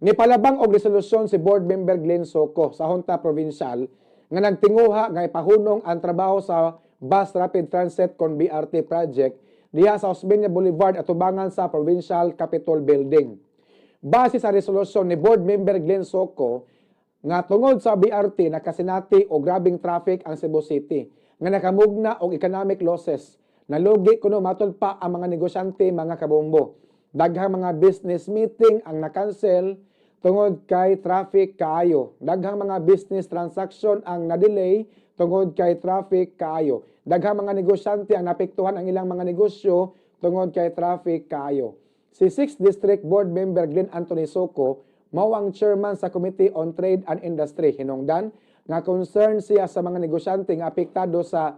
Nipalabang og resolusyon si Board Member Glenn Soco sa Junta Provincial nga nagtinguha nga ipahunong ang trabaho sa Bus Rapid Transit kon BRT project diha sa Osmeña Boulevard atubangan sa Provincial Capitol Building. Base sa resolusyon ni Board Member Glenn Soco nga tungod sa BRT nakasinati og grabing traffic ang Cebu City nga nakamugna og economic losses. Nalugi kuno matod pa ang mga negosyante, mga kabombo. Daghang mga business meeting ang na-cancel tungod kay traffic kaayo. Daghang mga business transaction ang na-delay tungod kay traffic kaayo. Daghang mga negosyante ang naapektuhan ang ilang mga negosyo tungod kay traffic kaayo. Si 6th District Board Member Glenn Anthony Soco mao ang chairman sa Committee on Trade and Industry. Hinungdan nga concern siya sa mga negosyante nga apektado sa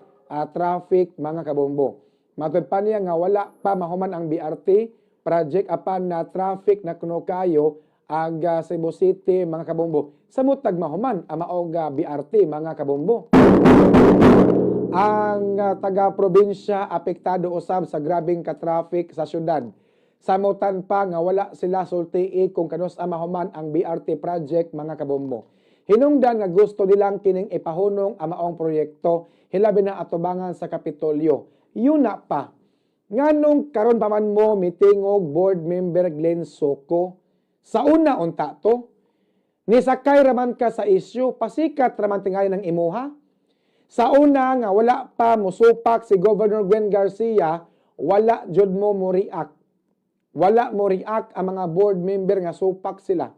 traffic, mga kabombo. Matod pa niya nga wala pa mahuman ang BRT project apan na traffic na kuno kayo ang Cebu City, mga kabombo. Samot tag mahuman ang maong BRT, mga kabombo. Ang taga-probinsya apektado usab sa grabing ka-traffic sa syudad. Samutan pa nga wala sila sultii kung kanus-a mahuman ang BRT project, mga kabombo. Hinungdan nga gusto nilang kining ipahunong ang maong proyekto, hilabi na atubangan sa Kapitolyo. Yun na pa. Nganong karon pa man mo mitingog, Board Member Glenn Soco? Sa una unta to, nisakay raman ka sa issue, pasikat raman tingali ng imuha. Sa una nga wala pa musupak si Governor Gwen Garcia, wala jud mo mo react. Wala mo react ang mga board member nga supak sila.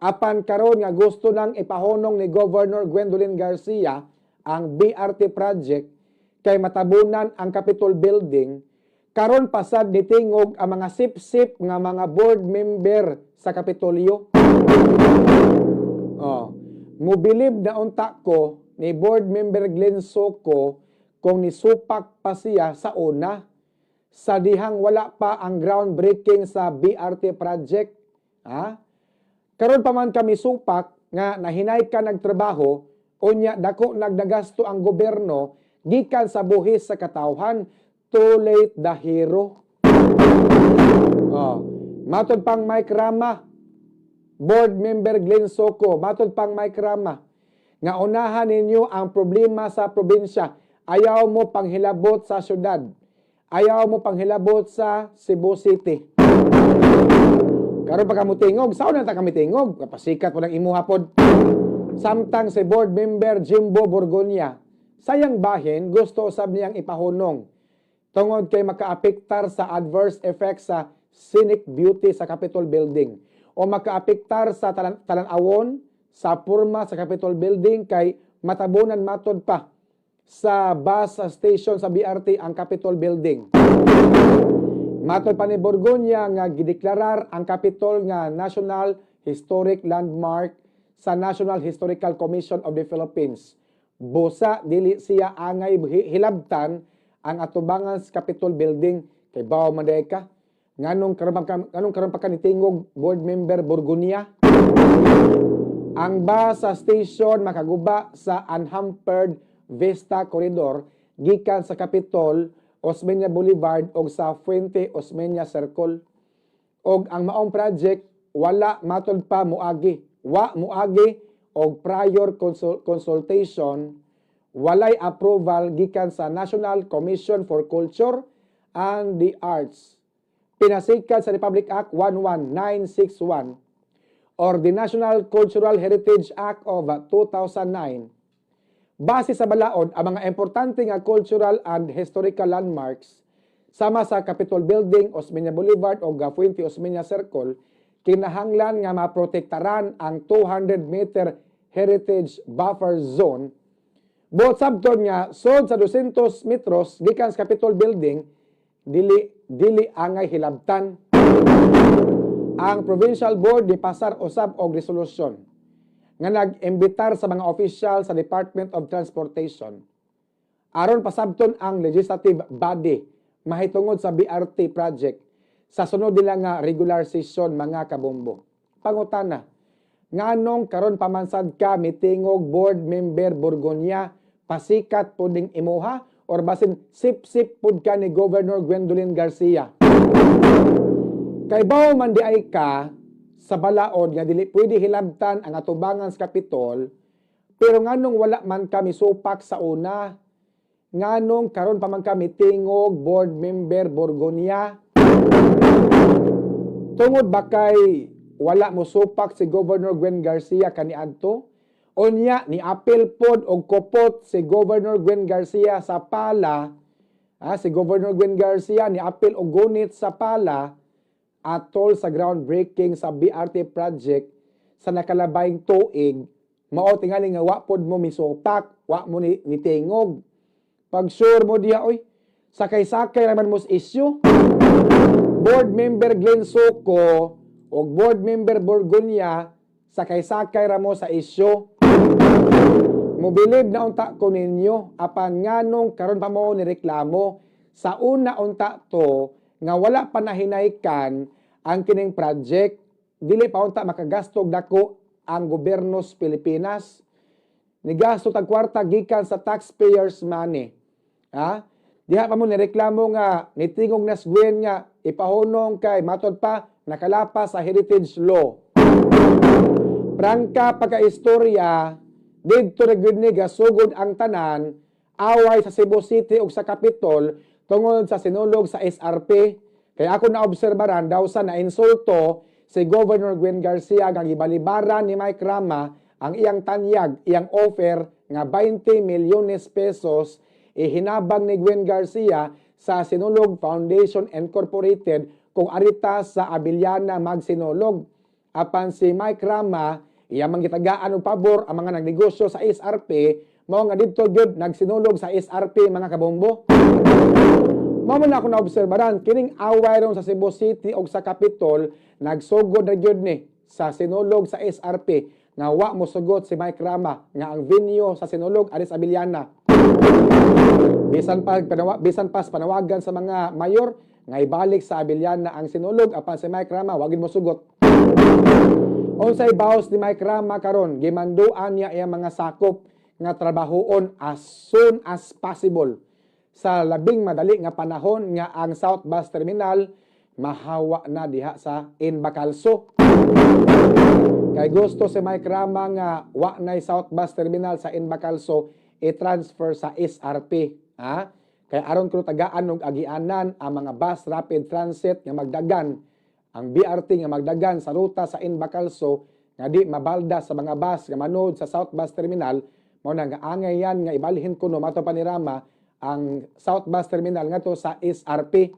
Apan karon nga gusto nang ipahunong ni Governor Gwendolyn Garcia ang BRT project kay matabunan ang Capitol Building, karon pasad nitingog ang mga sip-sip nga mga board member sa Kapitolyo. Oh, mubilib na unta ko ni Board Member Glenn Soco kung nisupak pa siya sa una sa dihang wala pa ang groundbreaking sa BRT project. Ha? Karon pa man kami supak nga nahinay ka nagtrabaho, unya dako nagdagasto ang gobyerno gikan sa buhis sa katawhan. Too late the hero. Oh. Matod pang Mike Rama, Board Member Glenn Soco, matod pang Mike Rama, nga unahan ninyo ang problema sa probinsya. Ayaw mo panghilabot sa syudad. Ayaw mo panghilabot sa Cebu City. Karon pa kamo tingog, sa una ta kami tingog, kapasikat mo ng imuha pod. Samtang si Board Member Jimbo Borgonia, sayang bahin gusto usab niyang ipahunong tungod kay makaapektar sa adverse effects sa scenic beauty sa Capitol Building o makaapektar sa talan-awon sa porma sa Capitol Building kay matabunan matod pa sa bus station sa BRT ang Capitol Building. Matod pa ni Borgonia nga gideklarar ang Capitol nga National Historic Landmark sa National Historical Commission of the Philippines. Busa dili siya angay hilabtan ang atubangan sa Capitol Building kay bawo man diay ka. Nganong karon pa ka nitingog, Board Member Borgonia? Ang bus sa station makaguba sa unhampered Vista Corridor gikan sa Capitol, Osmeña Boulevard og sa Fuente Osmeña Circle. Og ang maong project wala matod pa muagi. Wa muagi og prior consultation, walay approval gikan sa National Commission for Culture and the Arts. Pinasikat sa Republic Act 11961 or the National Cultural Heritage Act of 2009. Base sa balaod, ang mga importante nga cultural and historical landmarks sama sa Capitol Building, Osmeña Boulevard o Fuente Osmeña Circle, kinahanglan nga maprotektaran ang 200-meter heritage buffer zone. Buot sabton nga sod sa 200 metros gikan sa Capitol Building dili dili angay hilabtan. Ang Provincial Board ni pasar usab og resolusyon nga nag-imbitar sa mga opisyal sa Department of Transportation aron pasabton ang legislative body mahitungod sa BRT project sa sunod nila nga regular session, mga kabombo. Pangutana, nganong karon pamansad ka mitingog, Board Member Borgonia? Pasikat pud ning imuha or basin sip-sip pud ka ni Governor Gwendolyn Garcia? Kay bawo man di ay ka Sa balaod nga dili pwede hilabtan ang atubangan sa Kapitol, pero nganong wala man kami supak sa una? Nganong karon pa man kami tingog, Board Member Borgonia? Tungod ba kay wala mo supak si Governor Gwen Garcia kaniadto? Unya ni apil pod og kupot si Governor Gwen Garcia sa pala, si Governor Gwen Garcia ni apil og gunit sa pala atol sa groundbreaking sa BRT project sa nakalabayng tuig, mao tingali nga wa pod mo misupak, wa mo ni tingog. Pag sure mo diya oy, sakay-sakay raman mo sa issue. Board Member Glenn Soco o Board Member Borgonia, sakay-sakay ra mo sa issue. Mobilib na unta ko ninyo, apan nganong karon pa mo ni reklamo? Sa una unta to nga wala pa nahinaykan ang kining project, dili pa unta makagastog dako ang gobyerno sa Pilipinas. Nigasto tag kwarta gikan sa taxpayers' money. Ha? Diha pa mo nireklamo nga nitingog na Gwen nga ipahunong kay matod pa nakalapas sa heritage law. Prangka pagka-istorya, didto na gyud ni gasugod ang tanan, away sa Cebu City ug sa Capitol tungod sa sinulog sa SRP. Kaya ako naobserbaran daw sa nainsulto si Governor Gwen Garcia nga gibalibaran ni Mike Rama ang iyang tanyag, iyang offer nga 20 milyones pesos ihinabang ni Gwen Garcia sa Sinulog Foundation Incorporated kung arita sa Abellana magsinulog. Apan si Mike Rama, iya man gitagaan og pabor ang mga nagnegosyo sa SRP, mao nga didto gyud nagsinulog sa SRP, mga kabombo. Mao man ako naobserbaran kining away ron sa Cebu City og sa Capitol, nagsugod na gyud ni sa sinulog sa SRP nga wa mo sugot si Mike Rama nga ang venue sa sinulog ari sa Abellana. Bisan pa sa panawagan sa mga mayor nga ibalik sa Abellana ang sinulog, apan si Mike Rama wa gid mo sugot. Unsay baos ni Mike Rama karon? Gimanduan niya iyang mga sakop nga trabahoon as soon as possible, sa labing madali nga panahon, nga ang South Bus Terminal mahawa na diha sa Inbacalso. Kay gusto si Mike Rama nga wa nay South Bus Terminal sa Inbacalso, i-transfer sa SRP. Ha? Kay aron kuno tagaan og agianan ang mga bus rapid transit nga magdagan, ang BRT nga magdagan sa ruta sa Inbacalso nga di mabalda sa mga bus nga manod sa South Bus Terminal, mao na nga angay yan nga ibalhin kuno, mato pa ni Rama, ang South Bus Terminal ngadto sa SRP.